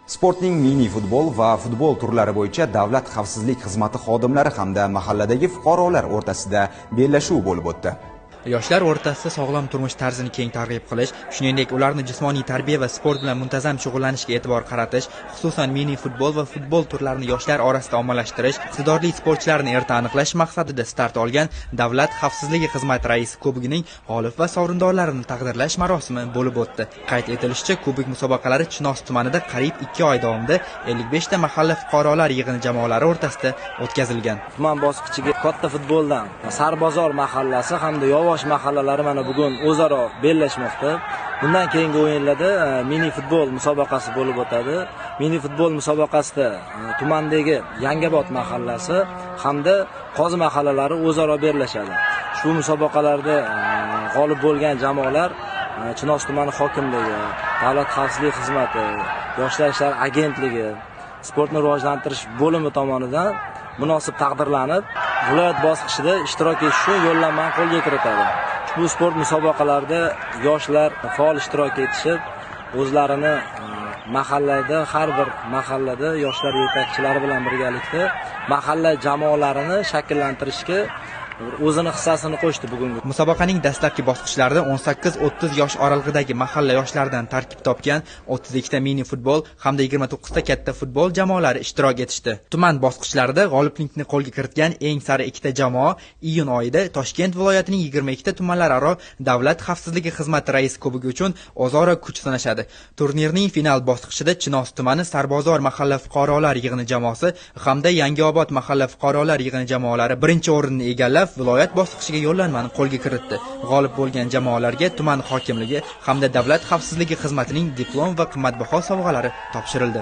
Sportning mini futbol va futbol turlari bo'yicha Davlat xavfsizlik xizmati xodimlari hamda mahalladagi fuqarolar o'rtasida bellashuv bo'lib o'tdi. Yoshlar o'rtasida sog'lom turmush tarzini keng targ'ib qilish, shuningdek ularni jismoniy tarbiya va sport bilan muntazam shug'ullanishga e'tibor qaratish, xususan mini futbol va futbol turlarini yoshlar orasida ommalashtirish, iqtidorli sportchilarni erta aniqlash maqsadida start olgan Davlat xavfsizligi xizmati raisi kubogining g'olib va sovrindorlarini taqdirlash marosimi bo'lib o'tdi. Qayd etilishicha, kubok musobaqalari Chinoz tumanida qariyb 2 oy davomida 55 ta mahalla fuqarolar yig'ini jamoalari o'rtasida o'tkazilgan. Tuman bosqichiga katta futboldan Sarbozor mahallasi hamda Yovosh mahallalari mana bugun o'zaro bellashmoqda. Bundan keyingi o'yinlarda mini futbol musobaqasi bo'lib o'tadi. Mini futbol musobaqasida tumandagi Yangiobod mahallasi hamda Qozi mahallalari o'zaro bellashadi. Ushbu musobaqalarda g'olib bo'lgan jamoalar Chinoz tumani hokimligi, Davlat xavfsizlik xizmati, Yoshlar ishlari agentligi, sportni rivojlantirish bo'limi tomonidan munosib taqdirlanib, viloyat bosqichida ishtirok etish uchun yo'llanmani qo'lga kiritadi. Ushbu sport musobaqalarida yoshlar faol ishtirok etishib, o'zlarini mahallada, har bir mahallada yoshlar yetakchilari bilan birgalikda mahalla jamoalarini shakllantirishga o'zini hissasini qo'shdi bugungi. Musobaqaning dastlabki bosqichlarida 18-30 yosh oralig'idagi mahalla yoshlaridan tarkib topgan 32 ta mini futbol hamda 29 ta katta futbol jamoalari ishtirok etishdi. Tuman bosqichlarida g'oliblikni qo'lga kiritgan eng sari 2 ta jamoa iyun oyida Toshkent viloyatining 22 ta tumanlararo Davlat xavfsizligi xizmati raisi kubogi uchun o'zaro kuch sinashadi. Turnirning final bosqichida Chinoz tumani Sarbozor mahalla fuqarolar yig'ini jamoasi hamda Yangiobod mahalla fuqarolar yig'ini jamoalari birinchi o'rinni egallab viloyat bosqichiga yo'llanmani qo'lga kiritdi. G'olib bo'lgan jamoalarga tuman hokimligi hamda Davlat xavfsizligi xizmatining diplom va qimmatbaho sovg'alari topshirildi.